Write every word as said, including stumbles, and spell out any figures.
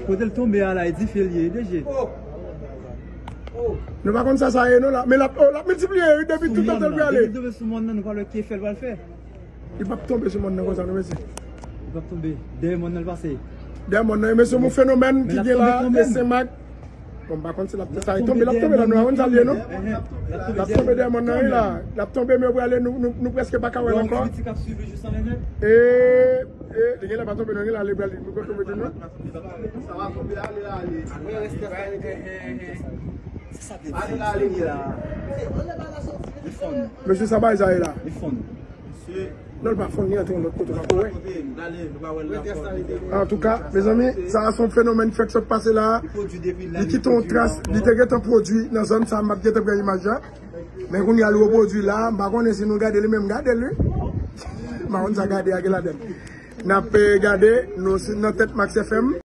Kote l tonbe a la, e dife l ye, wi, D J. Nou pa konn sa sa ye non la. Men l ap, oh, l ap miltipliye wi, depi toutan l prale. Depi l tonbe sou mòn nan, nou pa wè ki efè l pral fè. Li p ap tonbe sou mòn nan konsa non, mesye. Li p ap tonbe. Dèyè mòn nan l pase. Dèyè mòn nan, mesye, yon fenomèn ki gen la, e Senmak. Bon, m pa konn si l ap, sa, li tonbe, l ap tonbe la, nou pa konn sa l ye non. L ap tonbe dèyè mòn nan wi la. L ap tonbe, men yo prale, nou, nou, nou prèske pa ka wè l ankò. E, e, li genlè pa tonbe non, genlè li pral, nou konn tonbe tou non. Mesye, sa bay sa ye la. Non, l pa fonn, li antre yon lòt kote, pa pou wè. Antouka, mezanmi, sa a se yon fenomèn ki fèk sot pase la. Li kite yon tras, li te gentan pwodui nan zòn sa, m ap gentan pran imaj la. Men kounye a, li repwodui la, m pa konnen si nou gade li, men m gade l wi. M pa konn sa gade a gen ladan l. N ap, eh, gade, nou si nan tèt Max F M.